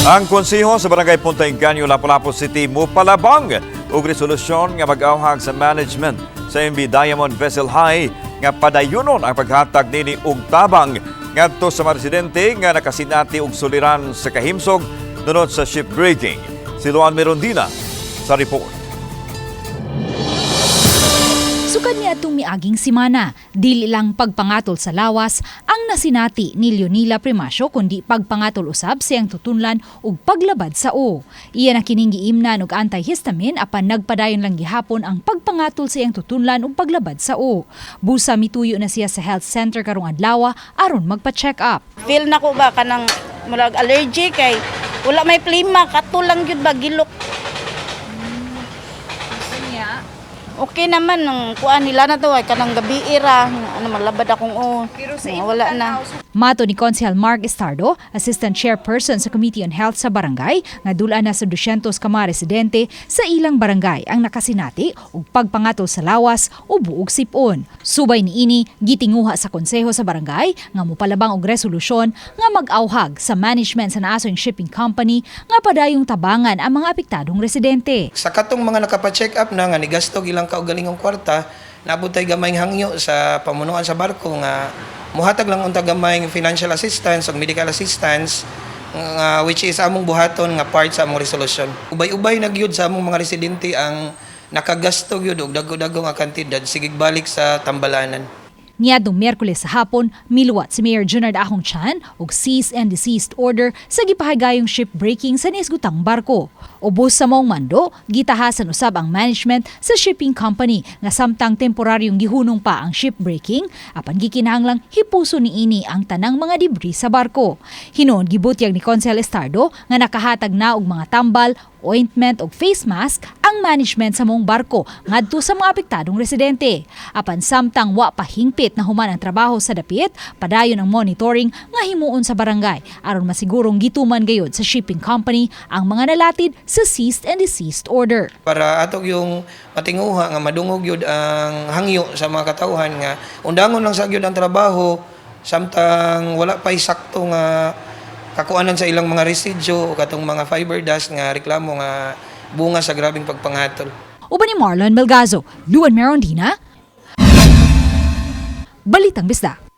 Ang konseho sa Barangay Punta Engaño, Lapu-Lapu City mopalabang og resolusyon nga mag-awhag sa management sa MV Diamond Vessel High nga padayunon ang paghatag nini og tabang ngadto sa mga residente nga nakasinati og suliran sa kahimsog dunot sa ship breaking. Si Luan Merondina sa report. Sukad niadtong miaging simana, dili lang pagpangatol sa lawas ang nasinati ni Leonila Primacio kundi pagpangatol usab sa iyang tutunlan ug paglabad sa o. Iya na kining giimnan og antihistamine apan nagpadayon lang gihapon ang pagpangatol sa iyang tutunlan ug paglabad sa o. Busa mituyo na siya sa health center karong adlaw aron magpa-check up. Feel na ko ba kanang murag allergy kay wala may plima, kato lang gyud ba, gilok. Okay naman nang kuan nila na to ay kanang gabi ra ano malabad akong o. Wala na. Mato ni Konsehal Mark Estardo, Assistant Chairperson sa Committee on Health sa barangay, nga dula na sa 200 ka mga residente sa ilang barangay ang nakasinati og pagpangatol sa lawas o buog sipon. Subay niini, gitinguha sa konseho sa barangay nga mopalabang og resolusyon nga mag-awhag sa management sa naasoy shipping company nga padayong tabangan ang mga apektadong residente. Sa katong mga nakapa-check up na nga nigasto ilang kaugalingong kwarta, naabot tay gamayng hangyo sa pamunuan sa barko nga muhatag lang unta gamayng financial assistance ug medical assistance nga which is among buhaton nga part sa among resolusyon. Ubay-ubay na gyud sa among mga residente ang nakagasto gyud og dago-dago nga kantidad sigig balik sa tambalanan. Niadtong Miyerkules sa hapon, miluwat si Mayor Junard Ahong Chan og cease and desist order sa gipahigayong ship breaking sa niisgutang barko. Ubos sa maong mando, gitahasan usab ang management sa shipping company nga samtang temporaryong gihunong pa ang ship breaking, apan gikinahanglang hipuso niini ang tanang mga debris sa barko. Hinuon gibutyag ni Konsehal Estardo nga nakahatag na og mga tambal, ointment ug face mask ang management sa maong barko ngadto sa mga apektadong residente. Apan samtang wa pa hingpit na human ang trabaho sa dapit, padayon ang monitoring nga himuon sa barangay aron masigurong gituman gayod sa shipping company ang mga nalatid sa cease and desist order. Para ato yung matinguha nga madungog gyud ang hangyo sa mga katawhan nga undangon lang sa gyud ang trabaho samtang wala pa'y sakto nga kakuanan sa ilang mga residue o katong mga fiber dust nga reklamo nga bunga sa grabing pagpangatol. Uban ni Marlon Melgazo, Luan Merondina, Balitang Bisdak.